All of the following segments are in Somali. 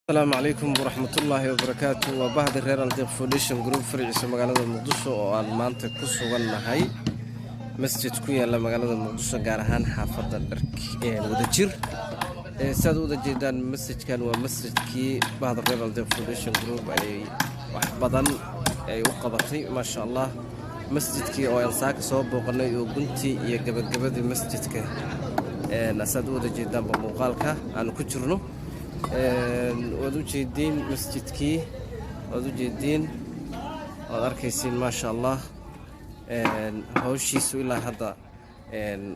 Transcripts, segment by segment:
Asalaamu calaykum waraxmatullaahi wabarakaatu. Waa bahda reer Aldeeq Foundation Group, farciisa magaalada Muqdisho, oo aan maanta ku sugan nahay masjid ku yaala magaalada Muqdisho, gaar ahaan xaafadda Wadajir. Saad u wada jeedaan, masjidkan waa masjidkii bahda reer Aldeeq Foundation Group ay wax badan ay u qabatay, maasha Allah. Masjidkii oo aan saaka soo booqanay oo guntii iyo gabagabadii masjidka, saad u wada jeedaanba muuqaalka aanu ku jirno, waad u jeediin masjidkii, waad u jeediin, waad arkaysiin, maasha Allah. Hawshiisu ilaa hadda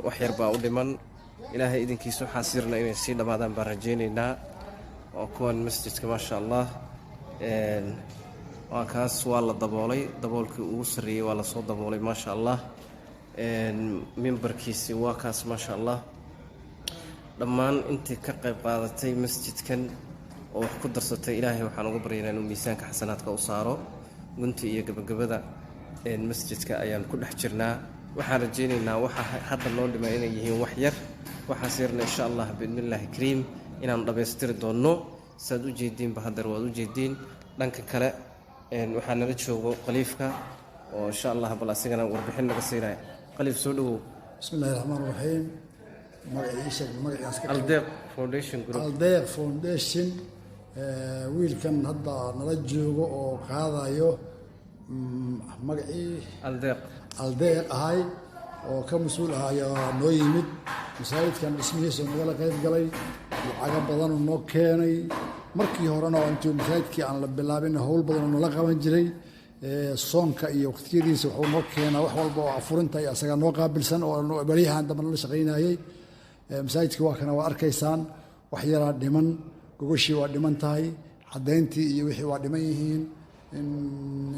wax yar baa u dhiman. Ilaahay idinkiisa, waxaas yarna inay sii dhammaadaan baan rajaynaynaa. Oo kuwan masjidka, maasha Allah, waa kaas, waa la daboolay. Daboolkii ugu sarreeyey waa lasoo daboolay, maasha Allah. Mimbarkiisi waa kaas, maasha Allah. Dhammaan intii ka qayb qaadatay masjidkan oo wax ku darsatay, Ilaahay waxaan uga baryaynaa inuu miisaanka xasanaadka u saaro. Gunta iyo gabagabada masjidka ayaan ku dhex jirnaa. Waxaan rajaynaynaa waxa hadda noo dhima inay yihiin wax yar. Waxaas yarna, insha Allah, biidnillaahi kariim, inaanu dhammaystiri doonno. Saad u jeediinba haddeer waad u jeediin. Dhanka kale waxaa nala joogo Khaliifka oo, insha Allah, bal asigana warbixin naga siinaya. Khaliif, soo dhawow. Bismi illahi raxmaan raxiim. Magaciisa magaciisa? Aldeeq Foundation Group. Aldeeq Foundation. Wiilkan hadda nala joogo oo qaadayo magacii Aldeeq. Aldeeq ahay oo ka mas-uul ah ayaa noo yimid masaajidkan dhismihiisa, nagala qayb galay, lacago badanoo noo keenay. Markii horena oo intii masaajidkii aan la bilaabin, howl badan oo nala qaban jiray. Soonka iyo waqtiyadiisa wuxuu noo keenaa wax walba oo afurinta iyo asagaa noo qaabilsan oo baryahan dambe nala shaqaynayay. Masaajidka waa kana, waa arkaysaan, wax yaraa dhiman. Gogoshii waa dhiman tahay, caddayntii iyo wixii waa dhiman yihiin,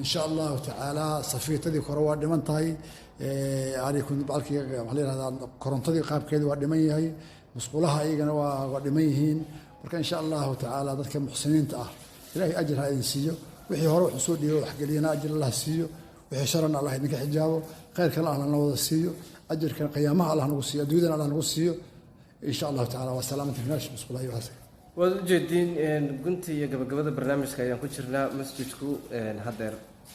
insha Allahu tacaala. Safiitadii kore waa dhiman tahay, maxaa la yihahdaa, korontadii qaabkeedii waa dhiman yahay, musqulaha iyagana waa dhiman yihiin. Marka, insha Allahu tacaala, dadka muxsiniinta ah Ilahay ajir ha idin siiyo. Wixii hore wuxuu soo dhiibo waxgeliyana ajir Allah siiyo, wixii sharana Allah idinka xijaabo, khayrkana Allah na wada siiyo, ajirkan qiyaamaha Allah nagu siiyo, adduunyadana Allah nagu siiyo, insha Allahu tacala. Waa salaamati finaash musqulaha iyo waxaas. Waad ujeediin, gunta iyo gabagabada barnaamijka ayaan ku jirnaa. Masjidku haddeer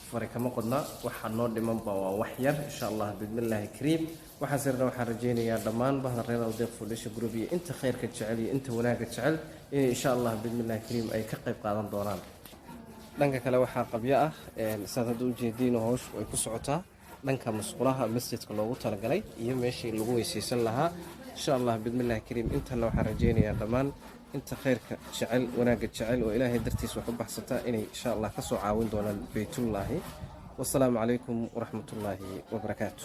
fari kama qodna, waxaa noo dhimanba waa wax yar, insha Allah, biidnillaahi kariim. Waxaas yarna waxaan rajaynayaa dhammaan bahda reer Aldeeq Foundation Group iyo inta khayrka jecel iyo inta wanaagga jecel inay, insha Allah, biidnillahi kariim, ay ka qayb qaadan doonaan. Dhanka kale waxaa qabyo ah, saad hadda ujeediin, howshu ay ku socotaa dhanka musqulaha masjidka loogu talagalay iyo meeshii lagu weysaysan lahaa, insha Allah, biidnillahi kariim. Intana waxaan rajaynayaa dhammaan inta khayrka jecel, wanaagga jecel oo Ilaahay dartiis wax u baxsata inay, insha Allah, ka soo caawin doonaan beytullaahi. Wasalaamu calaykum waraxmatullaahi wabarakaatu.